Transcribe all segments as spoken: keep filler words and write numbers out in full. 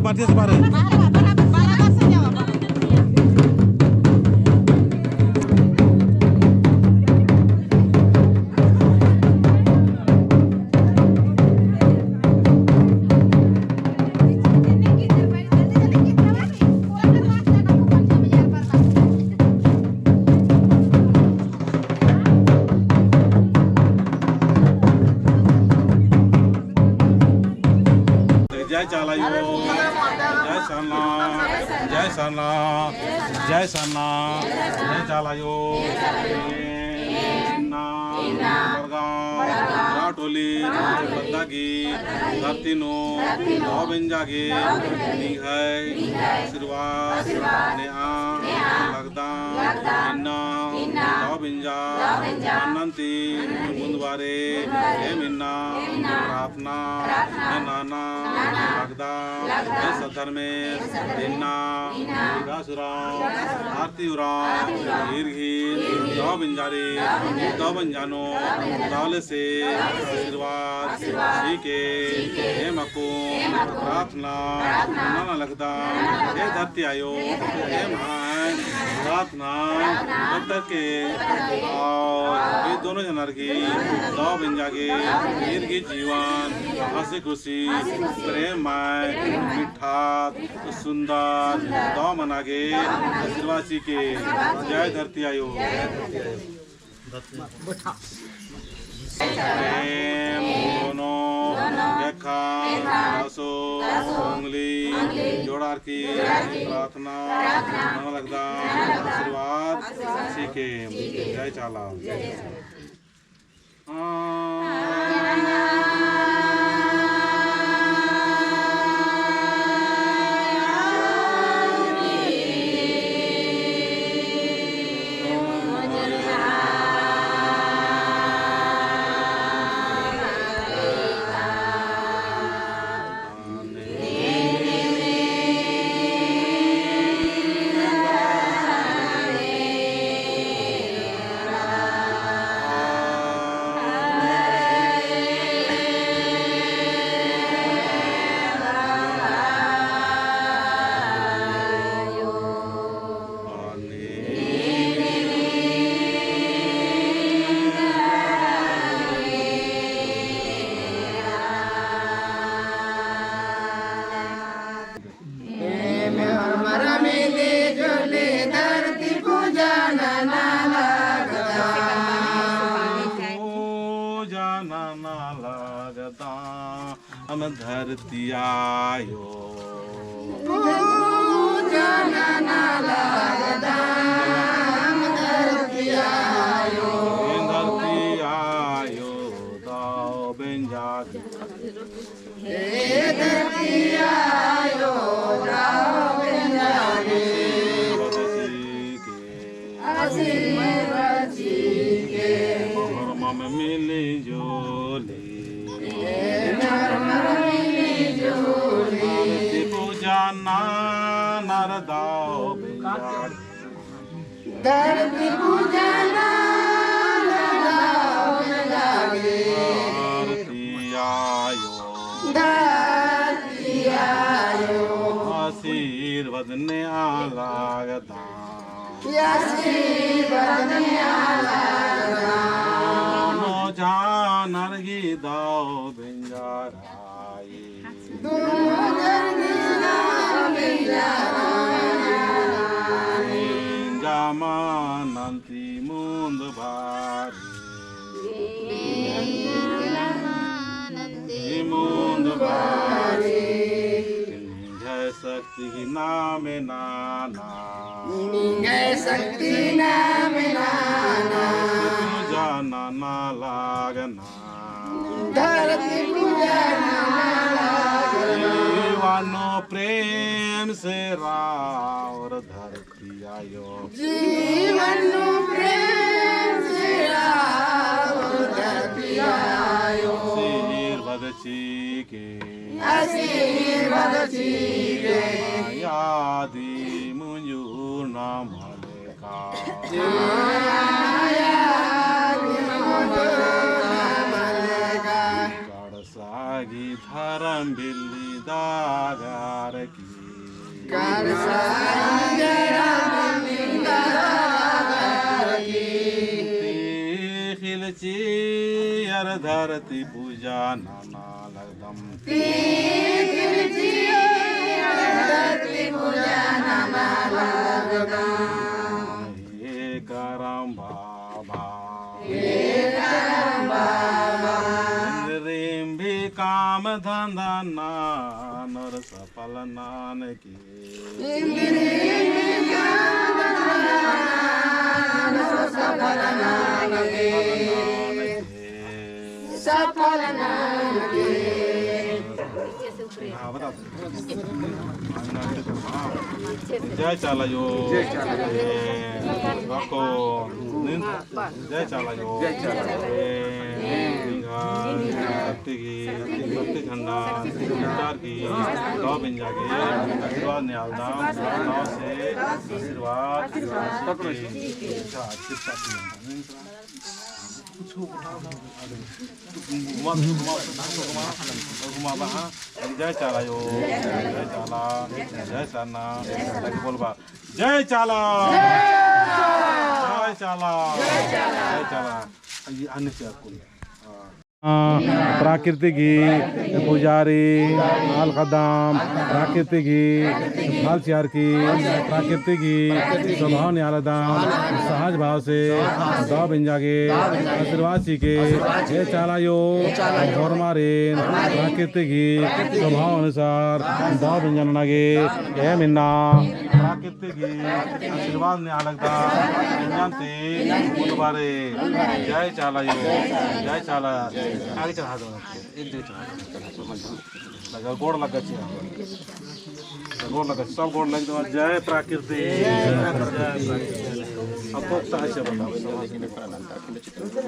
पार्टी से बारे। जय चाला आयो, जय सरना, जय सरना, जय सरना, जय चाला आयो। इन्ना, बड़गाँव, राटोली, पद्दा गही धरती नू दव बेंजा गे निंग्है आशीर्वाद नेआ लगदम। इन्ना दव बेंजा मन्नन ती मुन्द बारे एम इन्ना प्रार्थना नना लगदम। हे सद्धर्मेस इन्ना दुर्गासुरम आरती उराँव ईर गही दव बेंजारी दव बेंजा नू दव ले से आशीर्वाद चिके एम अक्कुन प्रार्थना नना लगदम। हे धरती आयो, एम्है प्रार्थना पत्तर के और ये दोनों जनर गही दव बेंजा गे ईर गही जीवन हँसी खुशी प्रेम मय मिठास सुन्दर दव मना गे आशीर्वाद चिके। जय धरती आयो। प्रेम दोनों देखा दसो उंगली जोड़ार की प्रार्थना नना लगदम आशीर्वाद चिके। जय चाला। एमे होरमर मिली जुली धरती पूजा नना लगदम। पूजा नना लगदम धरती आयो। पूजा नना लगदम धरती आयो। धरती आयो दव बेंजा गे। हे धरती आयो, दव बेंजा गे। आशीर्वाद चिके। होरमम मिली जुली। हे होरमम मिली जुली। धरती पूजा ननर दव बेंजा गे। धरती पूजा ननर दव बेंजा गे। धरती आयो। धरती आयो। आशीर्वाद नेआ लगदम। आशीर्वाद नेआ लगदम। दोनों जानर गही दव बेंजा रई। बेंजा मन्नन ती मुन्द बारी। ती मुन्द बारी। निंग्है शक्ति गही नामे नना। निंग्है शक्ति नामे नना। पूजा नना लगदम। धरती पूजा नना लगदम। जीवन नू प्रेम से रओर धरती आयो। जीवन नू प्रेम से रओर धरती आयो। आशीर्वाद चिके। आशीर्वाद चिके। आया दी मुंजुर नमले का। आया दी मुंजुर नमले का। कड़सा गही धरम बिल्ली दागर की। ती खिलची अर धरती पूजा नना लगदम। ती खिलची अर धरती पूजा नना लगदम। हे करम बाबा। हे करम बाबा। रिम भी काम धंधा ननोर सफल ननके। जय चाला आयो। जय चाला आयो। ए, बाको, निन जय चाला आयो। जय चाला आयो। ए, निंगा, शक्ति की, शक्ति झंडा, झंडा की, दव बेंजा की, आशीर्वाद नेआलदम, दव से आशीर्वाद, अच्छा, आशीर्वाद। घुमा, घुमा, घुमा, घुमा बा, हाँ। जय चाला आयो, जय चाला, जय सरना, बोल बा। जय चाला। जय चाला। जय चाला। ये अन्य से आपको। हाँ। प्राकृतिक गही पुजारी, आल खदम, प्राकृतिक गही फल चिअर की, प्राकृतिक गही स्वभाव नेआलदम, सहज भाव से दव बेंजा गे आशीर्वाद चिके, हे चाला आयो, होरमारिन प्राकृतिक गही स्वभाव अनुसार दव बेंजा नना गे, एम इन्ना प्राकृतिक गही आशीर्वाद नेआ लगदम, बेंजन ती मुंद बारे। जय चाला आयो, जय चाला। आगे चढ़ा दो, एक जगह चढ़ा दो। लगा, गोड़ लगा चिआ। गोड़ लगा, सब गोड़ लग दो। जय प्राकृतिक। जय प्राकृतिक। अब कोक ता है से बताओ।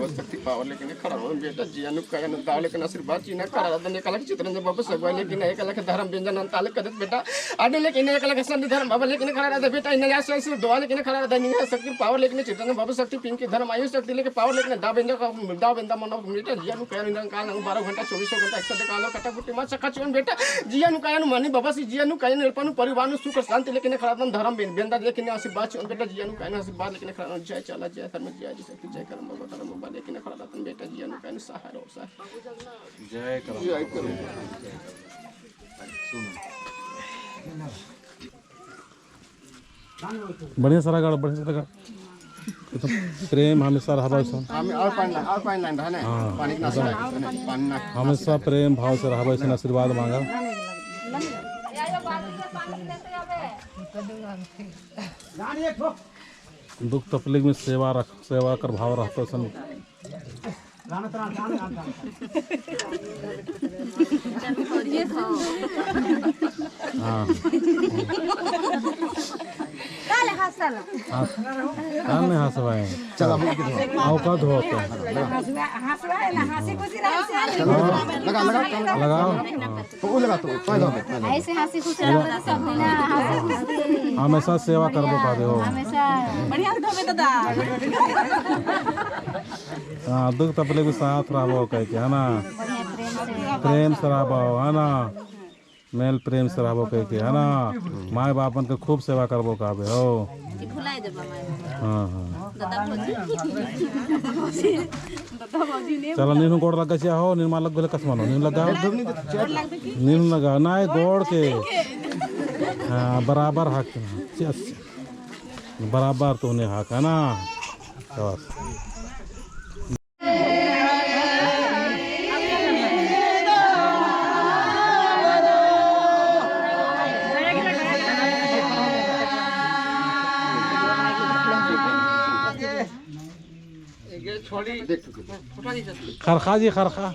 शक्ति पावर लेकिन खड़ा रहो बेटा, जिया नू काया नू दव लेकिन आशीर्वाद चिअना खड़ा रहो, एका लेखा चितरंजन बाबा सगवा लेकिन एका लेखा धर्म बेंजन अंता लेखा कदत बेटा, अने लेकिन एका लेखा संत धर्म बाबा लेकिन खड़ा रहो बेटा, इन्ना या से दुआ लेकिन खड़ा रहो, निंगा शक्ति पावर लेकिन चितरंजन बाबा शक्ति पिंकी धर्म आयु शक्ति लेके पावर लेकिन दव बेंजा का दव बेंजा मनो बेटा, जिया नू काया नू काल नू बारह घंटा चौबीसों घंटा एक साथ कालो कटा बुट्टी मा सखा चिओन बेटा, जिया नू काया नू मनी बाबा सी जिया नू काया नू एड़पा नू परिवार नू सुख शांति लेकिन खड़ा रहो, धर्म बेन बेंदा लेकिन आशीर्वाद चिओन बेटा, जिया नू काया नू आशीर्वाद लेकिन खड़ा रहो। जय चाला, जय धर्म, जय जय शक्ति, जय करम बाबा, करम बाबा लेकिन खड़ा रहो बेटा, जिया नू काया नू सहारा हो सहारा। जय करम। जय करम। सुनो। बढ़िया सारा गाड़, बढ़िया सारा गाड़। प्रेम हमेशा रहबा असन। हम और पानी, और पानी लाइन रहा ना। हाँ। पानी के नाश्ता है, पानी ना। हमेशा प्रेम भाव से रहबा असन, आशीर्वाद मांगा। दुख तकलीफ में सेवा रख, सेवा कर भाव रहता असन। हाँ। काले हंसल। हाँ। काले हंसवाए। चला, अब औकात हो तो। हंसवा, हंसवा है ना, हंसी खुशी रहे से। हाँ। लगा, लगा, लगा। लगाओ। हाँ। तो वो लगा, तो, तो लगा, तो लगा। ऐसे हंसी खुशी रहो तो सब है ना, हंसी खुशी। हमेशा सेवा करबो का दे हो। हमेशा। बढ़िया से धोबे दादा। हाँ, दुख तकलीफ के साथ रहबो कह के, है ना? बढ़िया प्रेम से। प्रेम से रहबो, है ना? मेल प्रेम से रहबो कह के, है ना? माय बापन के खूब सेवा करबो कहबे हो। ई भुलाए देबा माय बाप। हाँ, हाँ। दादा भौजी। दादा भौजी ने चला, नीन गोड़ लगा चिआ हो, नीन मा लग गले कस मनो, नीन लगा। गोड़ लग दे की? नीन लगा, ना, गोड़ के। हाँ, बराबर हक। चिआ, चिआ। बराबर तोहने हक, है ना? शाबाश। खरखा जी, खरखा।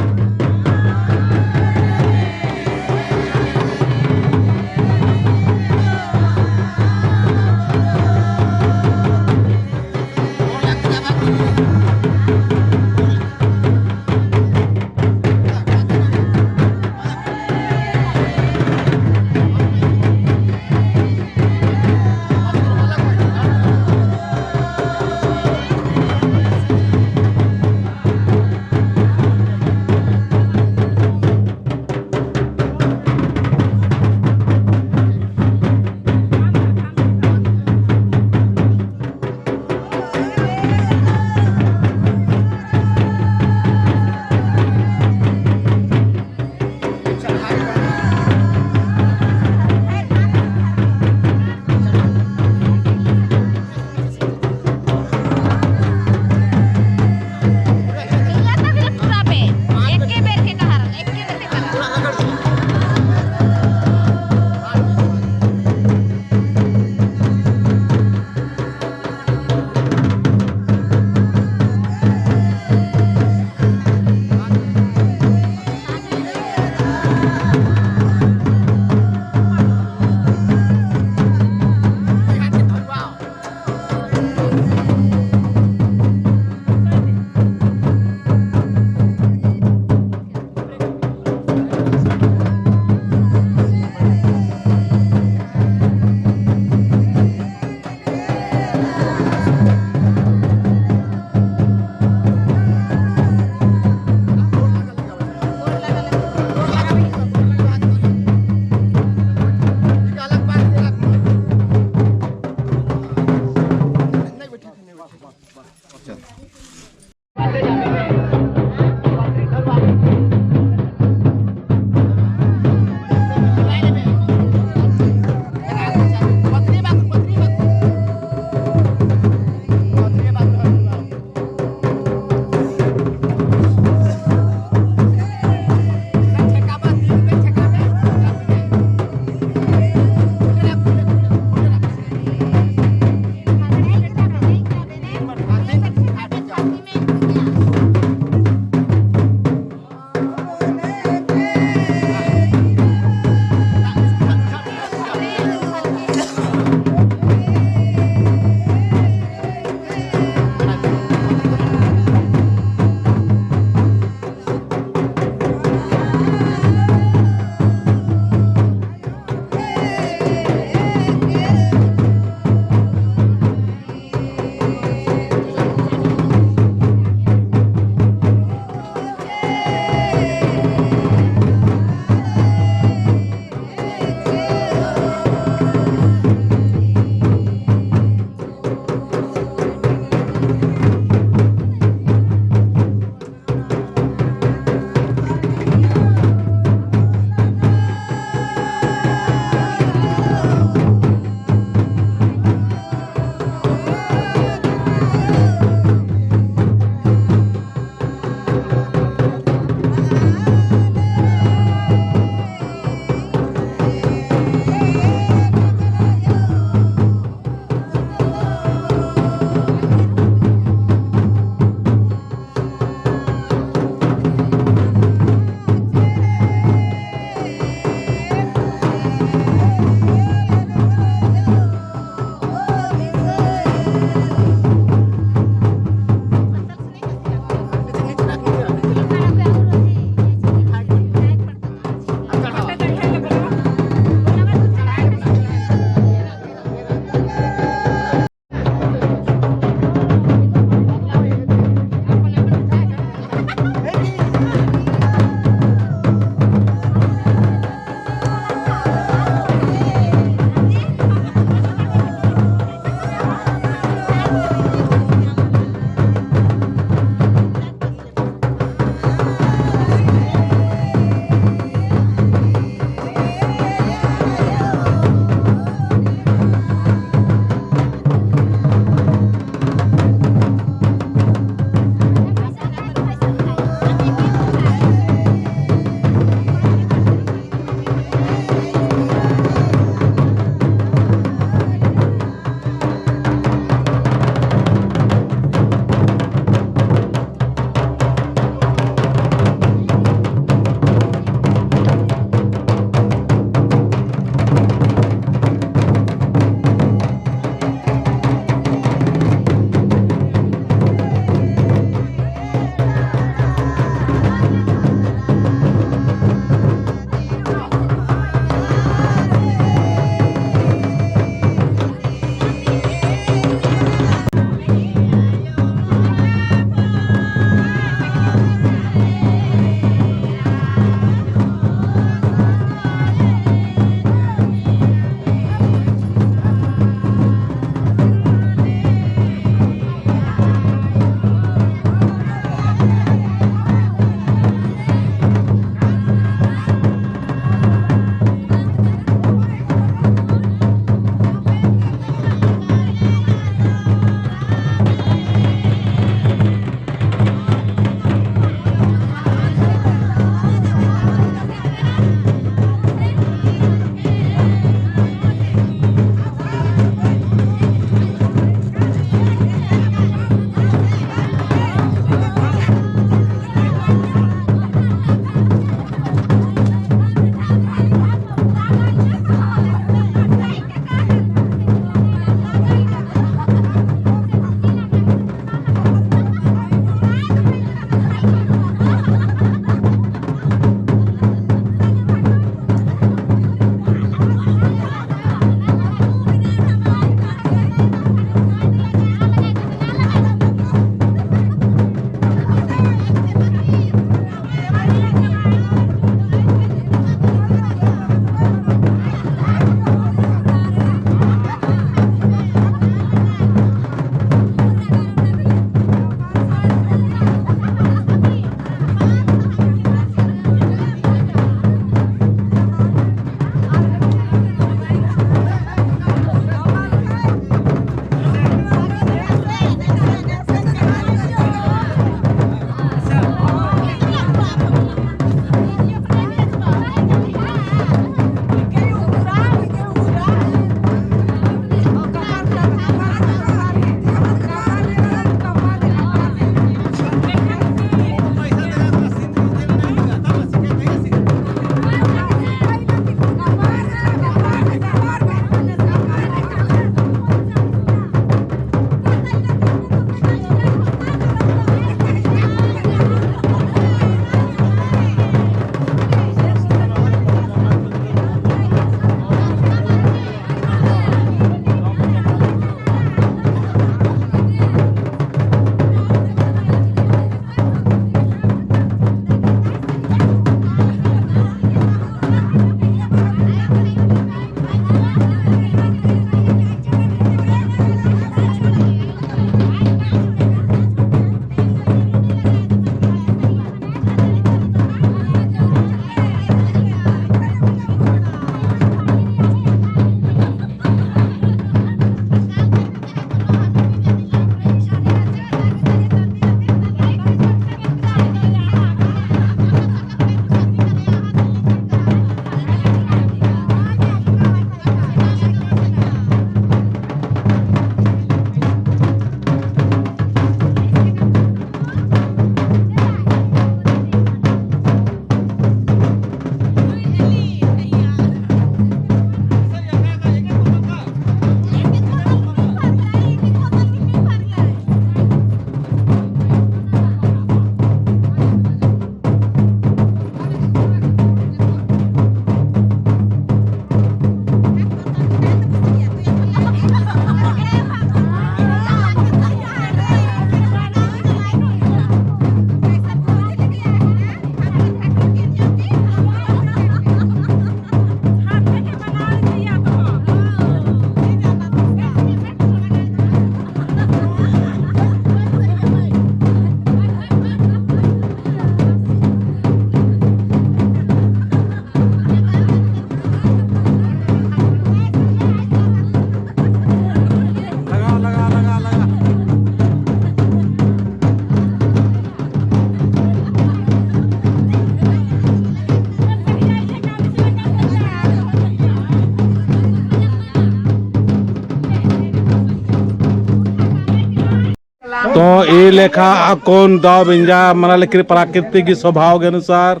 ई लेखा अक्कुन दव बेंजा मना लेकिन प्राकृतिक स्वभाव के अनुसार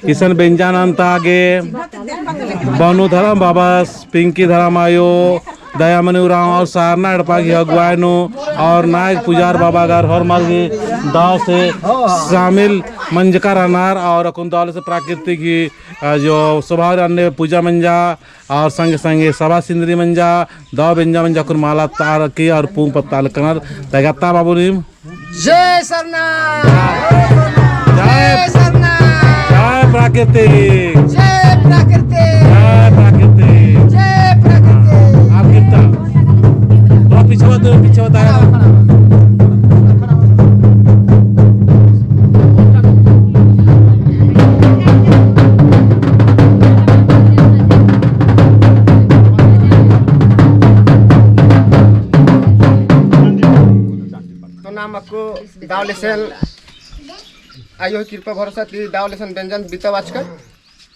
इसन बेंजा नन्ता गे बनु धरम बाबस, पिंकी धरम आयो, दयामणि उराँव और सारना एड़पा की अगुवाई नू और नायक पुजार बाबा गर होरमर गे दव से शामिल मंजका रअनर और अक्कुन दव से प्राकृतिक ही, अ, जो स्वभाव अन्ने पूजा मंजा और संगे संगे सभा सिंदरी मंजा, दव बेंजा मंजा अक्कुन माला तार की और पूंग पत्ता लकनर तैगत्ता बाबू नीम। जय सरना। जय सरना। जय प्राकृतिक। जय प्राकृतिक। जय प्राकृतिक। जय प्राकृतिक। आप कितना? थोड़ा पीछे होते, पीछे होता है। तो नाम अक्कु दव लेसन आयो ही कृपा भरोसा ती दव लेसन बेंजन बिताबाचकन।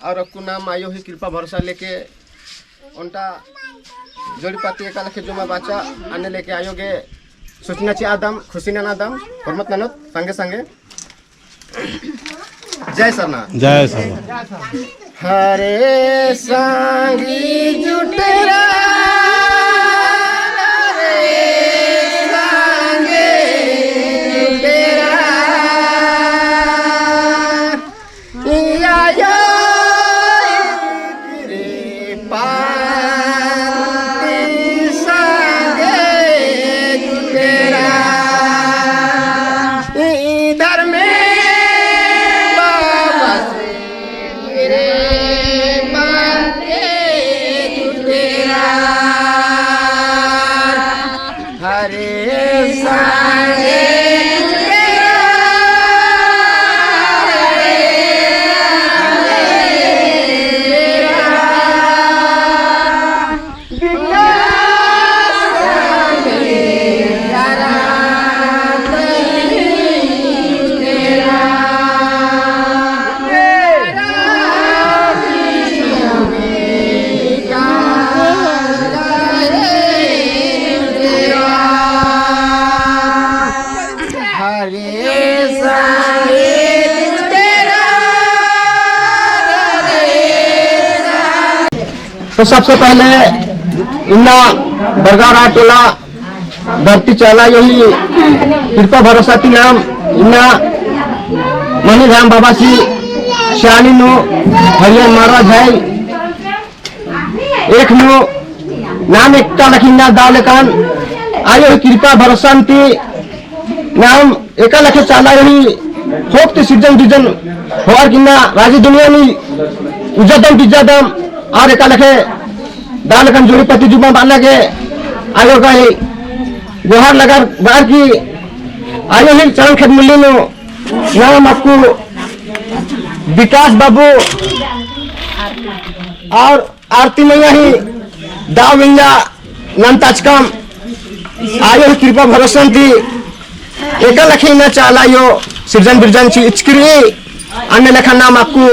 और अक्कु नाम आयो ही कृपा भरोसा लेके ओन्टा जोड़ी पाती एका लखे जुमा बाचा अन्ने लेके आयो गे सूचना चिआदम, खुशी ननादम, होरमत ननोत संगे संगे। जय सरना। जय सरना। हरे सांगी जुटेरा, हरे सांगी जुटेरा, या यो कृपा ती संगे जुटेरा। ई धर्मे बाबा से रे बाते जुटेरा। हरे संगे जुटेरा। तो सबसे पहले इन्ना बरगारा टोला धरती चाला आयो ही कृपा भरोसा ती नाम इन्ना मनी राम बाबा सी शाली नू हरियर मारा झाई एक नू नाम एका लखे इन्ना दव लेकन आयो ही कृपा भरोसा ती नाम एका लखे चाला आयो ही होक ती सिरजन बिरजन होअर की इन्ना राजी दुनिया नी उज्जादम बिज्जादम और एका लखे दव लेकन जोड़ी पत्ती जुमा बअना गे आयो गा ही गोहार लगार बार की आयो ही चरण खेत मुल्ली नू नाम अक्कु विकास बाबू और आरती मइय्याँ ही दव बेंजा नन्ताचकम आयो ही कृपा भरोसन ती एका लखे इन्ना चाला आयो सिरजन बिरजन चिच्चकी रई। अन्ने लेखा नाम अक्कु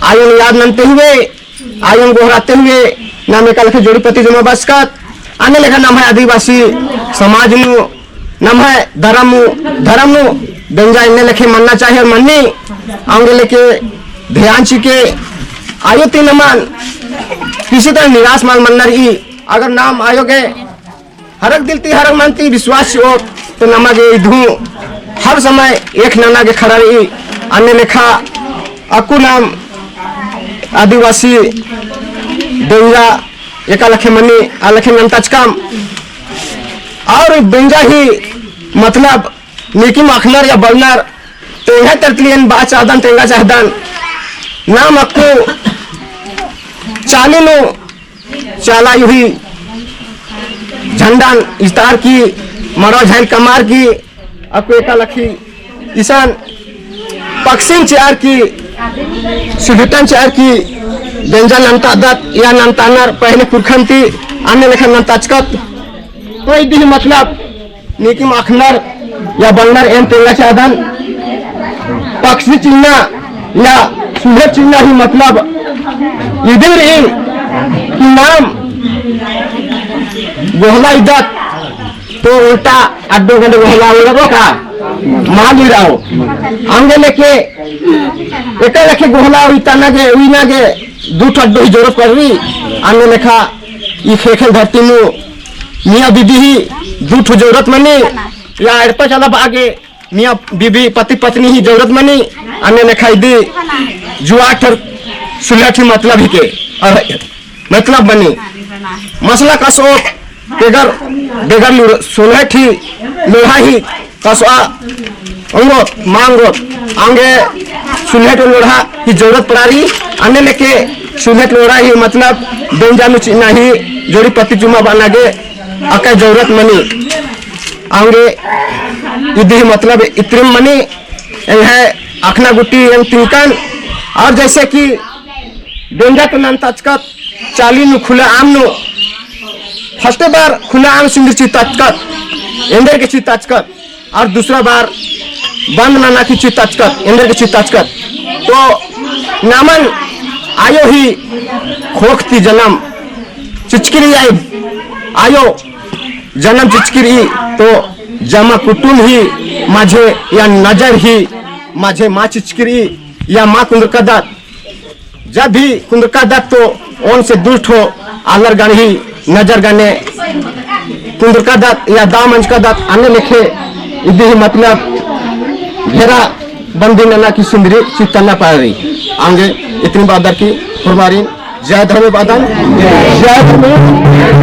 आयोन याद नन्ते हुए आयोन गोहराते हुए नाम एका लखे जोड़ी पत्ती जुमा बसकत। अन्ने लेखा नम्है आदिवासी समाज नू नम्है धरम नू, धरम नू बेंजा एन्ने लेखे मन्ना चाही और मन्नी औंगे लेके ध्यान चिके आयो ती नमन किसी तरह निराश मल मन्ना रई। अगर नाम आयो गे हरक दिल ती हरक मन ती विश्वास चिओत तो नमा गे इदहूँ हर समय एक नना गे खड़ा रई। अन्ने लेखा अक्कु नाम आदिवासी बेंजा एका लखे मनी आ लखे नन्ताचकम और बेंजा ही मतलब नीकिम अखनर या बलनर तेंगा तरतली एन बआ चाहदन तेंगा चाहदन नाम अक्कु चाली नू चाला आयो ही झंडान इजतार की मड़वा झाइल कमार की अक्कु एका लखी इसन पक्षिन चिअर की सुधुटन चिअर की बेंजा नन्तादत या नन्तानर पहले पुरखन ती अन्ने लेखा नन्ताचकत। तो इदी ही मतलब नीकिम अखनर या बलनर एन तेंगा चाहदन पक्षी चिन्हा या सुधर चिन्हा ही मतलब इदी रई कि नाम गोहला इदत तो उल्टा अड्डो गंड गोहला उड़बो का माल उइराओ। अंगे लेके एका लेके गोहला उइताना गे, उइना गे दू ठो अड्डो ही जरूरत पड़री। अंगे लेखा ई ख़ेख़ेल धरती नू मियाँ बीबी ही दू ठो जरूरत मनी, या एड़पा चाला बआ गे मियाँ बीबी पति पत्नी ही जरूरत मनी। अंगे लेखा इदी जुआ ठर सुलहट ही मतलब ही के। और मतलब मनी। मसला कसो बेगर, बेगर लुर-, सुलहट ही लोढ़ा ही कसोआ ओंगोत, मा ओंगोत, अंगे सुलहट लोढ़ा ही जरूरत पड़ारी। अंगे लेके सुलहट लोढ़ा ही मतलब बेंजा नू चिअना ही जोड़ी पत्ती चुम्मा बअना गे अक्का जरूरत मनी। अंगे इदी ही मतलब इतरिम मनी, एंग्है अख़ना गूटी एम तिंकन। और जैसे कि बेंजा तो नन्ताचकत, चाली नू खुला आम नू, first बार खुला आम सिंदरी चिताचकत, एन्देर गे चिताचकत, और दूसरा बार बंद नना की चिताचकत, एन्देर गे चिताचकत। तो नामन आयो ही ख़ोख़ ती जनम चिचकी रई, आयो, आयो जनम चिचकी रई, तो जमा कुटुम ही माझे या नजर ही माझे मा चिचकी रई या मा कुन्दरकादत। जब भी कुन्दरकादत तो ओन से दुष्ट हो, आलर गण ही नजर गने कुन्दरकादत या दाम अंजकादत। अन्ने लेखे इदी ही मतलब घेरा बंदी नना की सिंदरी चिताना पड़ारी। अंगे इतनी बादर की फुरमारी। जय धर्मे बअदन, जय धर्मे।